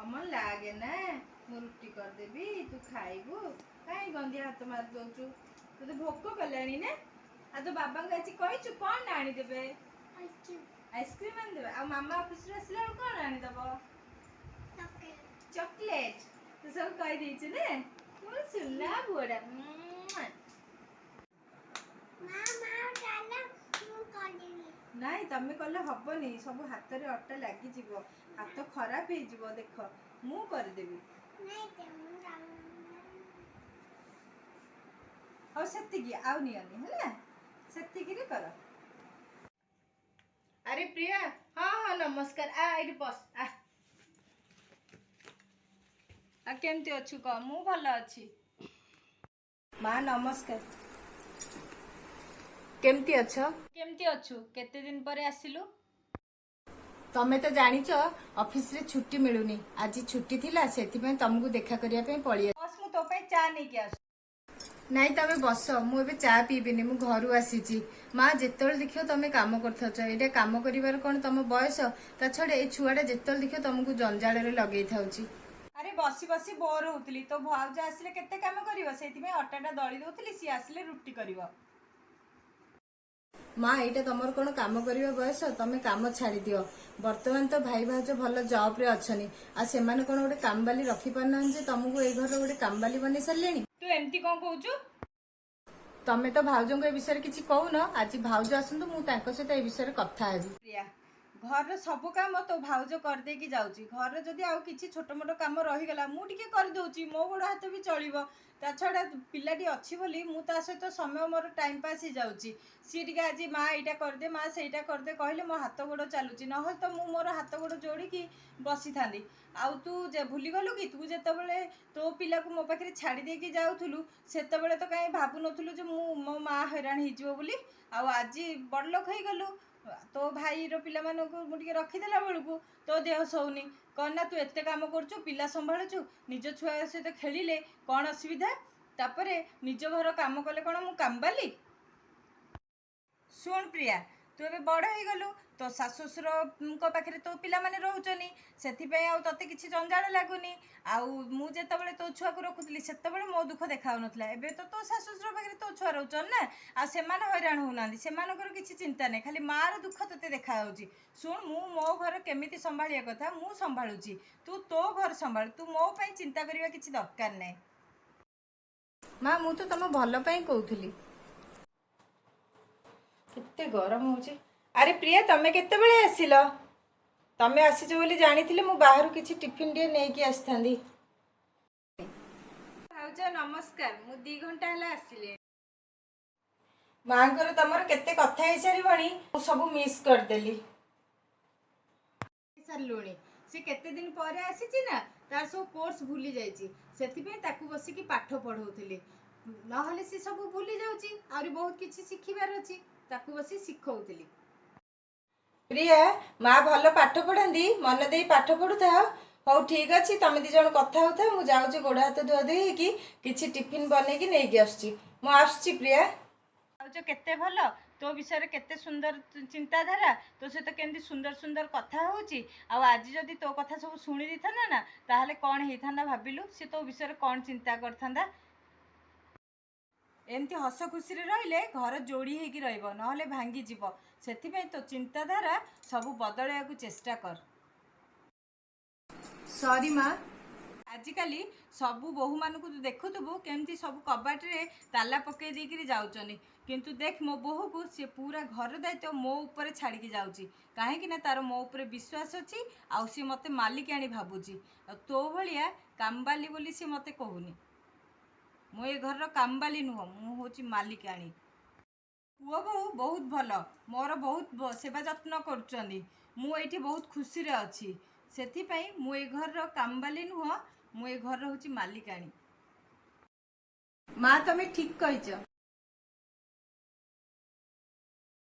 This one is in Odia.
ଅମନ ଲାଗେ ନା, ମୁଁ ରୁଟି କରିଦେବି, ତୁ ଖାଇବୁ। କାହିଁ ଗନ୍ଧିଆ ହାତ ମାରି ଦଉଛୁ? ତୋତେ ଭୋକ କଲାଣି ନା? ଆଉ ତୋ ବାବାଙ୍କୁ ଆଜି କହିଛୁ କଣ ଆଣିଦେବେ? ଆଇସ୍କ୍ରିମ ଆଣିଦେବେ। ଆଉ ମାମା ଅଫିସରୁ ଆସିଲା ବେଳକୁ କଣ ଆଣିଦବ? ଚକୋଲେଟ। ତୁ ସବୁ କହିଦେଇଛୁ ନା? ମୋ ସୁନା ପୁଅଟା। ନାଇଁ, ତମେ କଲେ ହବନି, ସବୁ ହାତରେ ଅଟା ଲାଗିଯିବ, ହାତ ଖରାପ ହେଇଯିବ। ଦେଖ, ମୁଁ କରିଦେବି। ହଉ, ସେତିକି, ଆଉ ନିଅନି, ହେଲା? ସେତିକିରେ କର। ଆରେ ପ୍ରିୟା, ହଁ ହଁ, ନମସ୍କାର। ଆ, ଏଇଠି ବସ, ଆ। ଆଉ କେମିତି ଅଛୁ କହ? ମୁଁ ଭଲ ଅଛି ମା, ନମସ୍କାର। କେମିତି ଅଛ? କେମିତି ଅଛୁ? କେତେ ଦିନ ପରେ ଆସିଲୁ? ତମେ ତ ଜାଣିଛ, ଅଫିସରେ ଛୁଟି ମିଳୁନି। ଆଜି ଛୁଟି ଥିଲା, ସେଥିପାଇଁ ତମକୁ ଦେଖା କରିବା ପାଇଁ ପଳେଇ ବସ, ମୁଁ ତୋ ପାଇଁ ଚା ନେଇକି ଆସୁ। ନାଇଁ, ତମେ ବସ, ମୁଁ ଏବେ ଚା ପିଇବିନି, ମୁଁ ଘରୁ ଆସିଛି। ମା, ଯେତେବେଳେ ଦେଖିବ ତମେ କାମ କରିଥାଉଛ। ଏଇଟା କାମ କରିବାର କଣ ତମ ବୟସ? ତା ଛଡା ଏଇ ଛୁଆଟା ଯେତେବେଳେ ଦେଖିବ ତମକୁ ଜଞ୍ଜାଳରେ ଲଗେଇ ଥାଉଛି। ଆରେ, ବସି ବସି ବୋର ହଉଥିଲି। ତୋ ଭାଉଜ ଆସିଲେ କେତେ କାମ କରିବ, ସେଇଥିପାଇଁ ଅଟାଟା ଦଳି ଦଉଥିଲି। ସିଏ ଆସିଲେ ରୁଟି କରିବ। ମା, ଏଇଟା ତମର କଣ କାମ କରିବା ବୟସ? ତମେ କାମ ଛାଡିଦିଅ। ବର୍ତ୍ତମାନ ତ ଭାଇ ଭାଉଜ ଭଲ ଜବରେ ଅଛନ୍ତି। ଆଉ ସେମାନେ କଣ ଗୋଟେ କାମବାଲି ରଖିପାରୁନାହାନ୍ତି ଯେ ତମକୁ ଏଇ ଘରର ଗୋଟେ କାମବାଲି ବନେଇ ସାରିଲେଣି? ତୁ ଏମିତି କଣ କହୁଛୁ? ତମେ ତ ଭାଉଜଙ୍କ ଏ ବିଷୟରେ କିଛି କହୁନ। ଆଜି ଭାଉଜ ଆସନ୍ତୁ, ମୁଁ ତାଙ୍କ ସହିତ ଏ ବିଷୟରେ କଥା ହେବି। ପ୍ରିୟା, ଘରର ସବୁ କାମ ତୋ ଭାଉଜ କରିଦେଇକି ଯାଉଛି। ଘରର ଯଦି ଆଉ କିଛି ଛୋଟ ମୋଟ କାମ ରହିଗଲା, ମୁଁ ଟିକେ କରିଦଉଛି, ମୋ ଗୋଡ଼ ହାତ ବି ଚଳିବ। ତା ଛଡ଼ା ପିଲାଟି ଅଛି ବୋଲି ମୁଁ ତା ସହିତ ସମୟ ମୋର ଟାଇମ୍ ପାସ୍ ହେଇଯାଉଛି। ସିଏ ଟିକେ ଆଜି ମା ଏଇଟା କରିଦେ, ମା ସେଇଟା କରିଦେ କହିଲେ ମୋ ହାତ ଗୋଡ଼ ଚାଲୁଛି, ନହେଲେ ତ ମୁଁ ମୋର ହାତ ଗୋଡ଼ ଯୋଡ଼ିକି ବସିଥାନ୍ତି। ଆଉ ତୁ ଯେ ଭୁଲିଗଲୁ କି? ତୁ ଯେତେବେଳେ ତୋ ପିଲାକୁ ମୋ ପାଖରେ ଛାଡ଼ି ଦେଇକି ଯାଉଥିଲୁ, ସେତେବେଳେ ତ କାହିଁ ଭାବୁନଥିଲୁ ଯେ ମୁଁ ମୋ ମା ହଇରାଣ ହେଇଯିବ ବୋଲି। ଆଉ ଆଜି ବଡ଼ଲୋକ ହେଇଗଲୁ, ତୋ ଭାଇର ପିଲାମାନଙ୍କୁ ମୁଁ ଟିକେ ରଖିଦେଲା ବେଳକୁ ତୋ ଦେହ ସହୁନି। କଣ ନା, ତୁ ଏତେ କାମ କରୁଛୁ, ପିଲା ସମ୍ଭାଳୁଛୁ, ନିଜ ଛୁଆ ସହିତ ଖେଳିଲେ କଣ ଅସୁବିଧା? ତାପରେ ନିଜ ଘର କାମ କଲେ କଣ ମୁଁ କାମବାଲି? ଶୁଣ ପ୍ରିୟା, ତୁ ଏବେ ବଡ଼ ହେଇଗଲୁ। ତୋ ଶାଶୁ ଶ୍ୱଶୁରଙ୍କ ପାଖରେ ତୋ ପିଲାମାନେ ରହୁଛନ୍ତି, ସେଥିପାଇଁ ଆଉ ତୋତେ କିଛି ଜଞ୍ଜାଳ ଲାଗୁନି। ଆଉ ମୁଁ ଯେତେବେଳେ ତୋ ଛୁଆକୁ ରଖୁଥିଲି, ସେତେବେଳେ ମୋ ଦୁଃଖ ଦେଖାଯାଉନଥିଲା। ଏବେ ତ ତୋ ଶାଶୁ ଶ୍ୱଶୁର ପାଖରେ ତୋ ଛୁଆ ରହୁଛନ୍ତି ନା, ଆଉ ସେମାନେ ହଇରାଣ ହଉନାହାନ୍ତି, ସେମାନଙ୍କର କିଛି ଚିନ୍ତା ନାହିଁ। ଖାଲି ମାଆର ଦୁଃଖ ତୋତେ ଦେଖାଯାଉଛି। ଶୁଣ, ମୁଁ ମୋ ଘର କେମିତି ସମ୍ଭାଳିବା କଥା ମୁଁ ସମ୍ଭାଳୁଛି। ତୁ ତୋ ଘର ସମ୍ଭାଳ। ତୁ ମୋ ପାଇଁ ଚିନ୍ତା କରିବା କିଛି ଦରକାର ନାହିଁ। ମା, ମୁଁ ତ ତମ ଭଲ ପାଇଁ କହୁଥିଲି। କେତେ ଗରମ ହଉଛି! ଆରେ ପ୍ରିୟା, ତମେ କେତେବେଳେ ଆସିଲ? ତମେ ଆସିଛ ବୋଲି ଜାଣିଥିଲେ ମୁଁ ବାହାରୁ କିଛି ଟିଫିନ ଟିକେ ନେଇକି ଆସିଥାନ୍ତି। ଭାଉଜ ନମସ୍କାର, ମୁଁ 2 ଘଣ୍ଟା ହେଲା ଆସିଲି। ମାଙ୍କର ତମର କେତେ କଥା ହେଇସାରିବଣି, ମୁଁ ସବୁ ମିସ୍ କରିଦେଲି। ସାରିଲୁଣି। ସେ କେତେ ଦିନ ପରେ ଆସିଛି ନା, ତାର ସବୁ କୋର୍ସ ଭୁଲି ଯାଇଛି। ସେଥିପାଇଁ ତାକୁ ବସିକି ପାଠ ପଢଉଥିଲି। ନହେଲେ ସେ ସବୁ ଭୁଲି ଯାଉଛି। ଆହୁରି ବହୁତ କିଛି ଶିଖିବାର ଅଛି, ତାକୁ ବସି ଶିଖଉଥିଲି। ପ୍ରିୟା, ମା ଭଲ ପାଠ ପଢାନ୍ତି, ମନ ଦେଇ ପାଠ ପଢୁଥାଅ। ହଉ, ଠିକ ଅଛି, ତମେ ଦି ଜଣ କଥା ହଉଥାଅ। ମୁଁ ଯାଉଛି, ଗୋଡ଼ ହାତ ଧୁଆ ଧୁଇ ହେଇକି କିଛି ଟିଫିନ ବନେଇକି ନେଇକି ଆସୁଛି। ମୁଁ ଆସୁଛି ପ୍ରିୟା। ଭାଉଜ କେତେ ଭଲ, ତୋ ବିଷୟରେ କେତେ ସୁନ୍ଦର ଚିନ୍ତାଧାରା, ତୋ ସହିତ କେମିତି ସୁନ୍ଦର ସୁନ୍ଦର କଥା ହଉଛି। ଆଉ ଆଜି ଯଦି ତୋ କଥା ସବୁ ଶୁଣି ଦେଇଥାନ୍ତା ନା, ତାହେଲେ କ'ଣ ହେଇଥାନ୍ତା ଭାବିଲୁ? ସେ ତୋ ବିଷୟରେ କ'ଣ ଚିନ୍ତା କରିଥାନ୍ତା? ଏମିତି ହସ ଖୁସିରେ ରହିଲେ ଘର ଯୋଡ଼ି ହେଇକି ରହିବ, ନହେଲେ ଭାଙ୍ଗିଯିବ। ସେଥିପାଇଁ ତୋ ଚିନ୍ତାଧାରା ସବୁ ବଦଳାଇବାକୁ ଚେଷ୍ଟା କର। ସରି ମା। ଆଜିକାଲି ସବୁ ବୋହୂମାନଙ୍କୁ ତୁ ଦେଖୁଥିବୁ, କେମିତି ସବୁ କବାଟରେ ତାଲା ପକେଇ ଦେଇକିରି ଯାଉଛନ୍ତି। କିନ୍ତୁ ଦେଖ ମୋ ବୋହୂକୁ, ସିଏ ପୁରା ଘର ଦାୟିତ୍ୱ ମୋ ଉପରେ ଛାଡ଼ିକି ଯାଉଛି। କାହିଁକି ନା ତାର ମୋ ଉପରେ ବିଶ୍ୱାସ ଅଛି, ଆଉ ସିଏ ମୋତେ ମାଲିକାଣୀ ଭାବୁଛି। ଆଉ ତୋ ଭଳିଆ କାମବାଲି ବୋଲି ସିଏ ମୋତେ କହୁନି। ମୁଁ ଏ ଘରର କାମବାଲି ନୁହଁ, ମୁଁ ହେଉଛି ମାଲିକାଣୀ। ପୁଅ ବୋହୂ ବହୁତ ଭଲ, ମୋର ବହୁତ ସେବା ଯତ୍ନ କରୁଛନ୍ତି। ମୁଁ ଏଇଠି ବହୁତ ଖୁସିରେ ଅଛି। ସେଥିପାଇଁ ମୁଁ ଏ ଘରର କାମବାଲି ନୁହଁ, ମୁଁ ଏ ଘରର ହେଉଛି ମାଲିକାଣୀ। ମା, ତମେ ଠିକ କହିଛ।